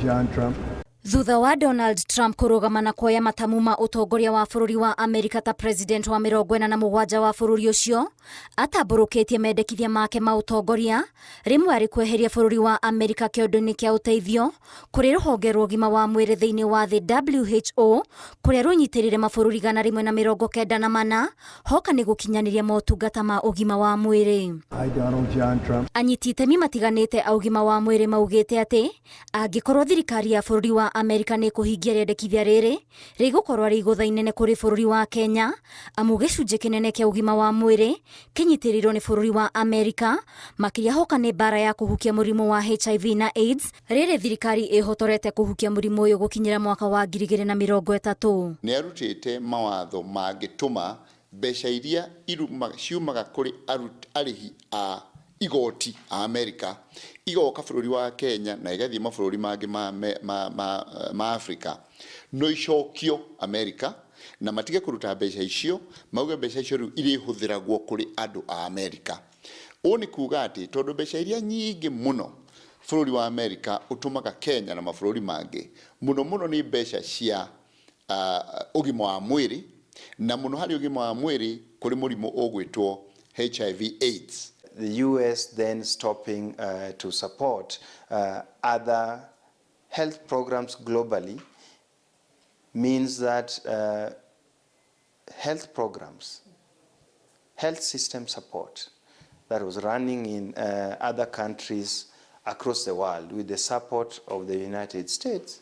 John Trump. Thutha wa Donald Trump kũrũgama na kuoya matamu ma ũtongoria wa bũrũri wa Amerika ta president wa 47 wa bũrũri ũcio, atambũrũkĩtie mendekithia make ma ũtongoria, rĩmwe arĩ kweheria bũrũri wa Amerika kĩondo-inĩ kĩa ũteithio kũrĩ rũhonge rwa ũgima wa mwĩrĩ thĩinĩ wa thĩ WHO, kũrĩa rũnyitĩrĩire mabũrũri 194 hoka nĩ gũkinyanĩria motungata ma ũgima wa mwĩrĩ. I, Donald John Trump. Anyiti itemi matiganĩte a ũgima wa mwĩrĩ maugĩte atĩ angĩkorwo thirikari ya bũrũri wa Amerika nĩ ĩkũhingia rĩendekithia rĩrĩ, rĩgũkorwo arĩ igũtha inene kũrĩ bũrũri wa Kenya, amu gĩcunjĩ kĩnene kĩa ũgima wa mwĩrĩ kĩnyitĩrĩirwo nĩ bũrũri wa Amerika, makĩria hoka nĩ mbara ya kũhukia mũrimũ wa HIV na AIDS, rĩrĩ thirikari ĩhotorete kũhukia mũrimũ ũyũ gũkinyĩra mwaka wa 2030. Nĩ arutĩte mawatho mangĩtũma mbeca iria ciumaga kũrĩ arĩhi a igoti a Amerika igoka bũrũri wa Kenya na igathiĩ mabũrũri mangĩ ma Afrika, no icokio Amerika na matige kũruta mbeca icio, mauge mbeca icio rĩu irĩhũthĩragwo kũrĩ andũ a Amerika. Ũũ nĩ kuga atĩ tondũ mbeca iria nyingĩ mũno bũrũri wa Amerika ũtũmaga Kenya na mabũrũri mangĩ mũno mũno nĩ mbeca cia ũgima wa mwĩrĩ, na mũno harĩ ũgima wa mwĩrĩ kũrĩ mũrimũ ũgwĩtwo HIV AIDS. The US then stopping to support other health programs globally means that health programs, health system support that was running in other countries across the world with the support of the United States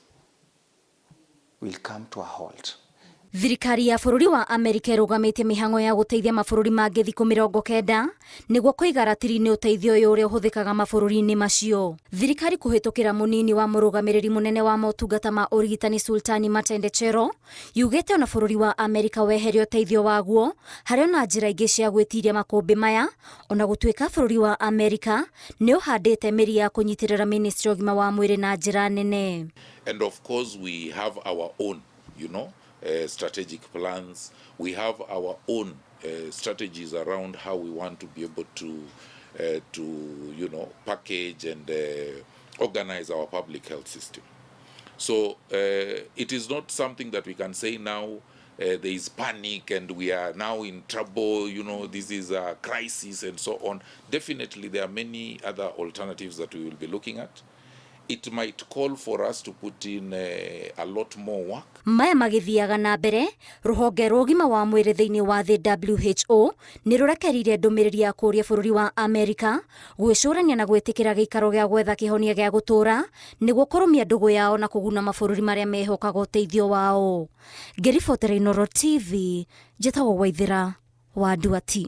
will come to a halt. Thirikari ya bũrũri wa Amerika ĩrũgamĩtie mĩhang'o ya gũteithia mabũrũri mangĩ thikũ 90 nĩguo kũiga ratiri-inĩ ũteithio ũyũ ũrĩa ũhũthĩkaga mabũrũri-inĩ macio. Thirikari kũhĩtũkĩra mũnini wa mũrũgamĩrĩri mũnene wa motungata ma ũrigitani Sultani Matendechero yugĩte ona bũrũri wa Amerika weheria ũteithio waguo harĩ ona njĩra ingĩ cia gwĩtiria makũmbĩ maya, ona gũtuĩka bũrũri wa Amerika nĩ ũhandĩte mĩri ya kũnyitĩrĩra ministry ya ũgima wa mwĩrĩ na njĩra nene. And of course we have our own, strategic plans. We have our own strategies around how we want to be able to package and organize our public health system. So it is not something that we can say now there is panic and we are now in trouble, this is a crisis and so on. Definitely there are many other alternatives that we will be looking at. It might call for us to put in a lot more work. Maya magĩthiaga na mbere, rũhonge rwa ũgima wa mwĩrĩ thĩinĩ wa thĩ WHO nĩ rũrekerire ndũmĩrĩri ya kũũria bũrũri wa Amerika gwĩcũrania na gwĩtĩkĩra gĩikaro gĩa gwetha kĩhonia gĩa gũtũũra nĩguo kũrũmia ndũgũ yao na kũguna mabũrũri marĩa mehokaga ũteithio wao. Ngĩribotera Inooro TV, njĩtagwo Waithĩra wa Nduati.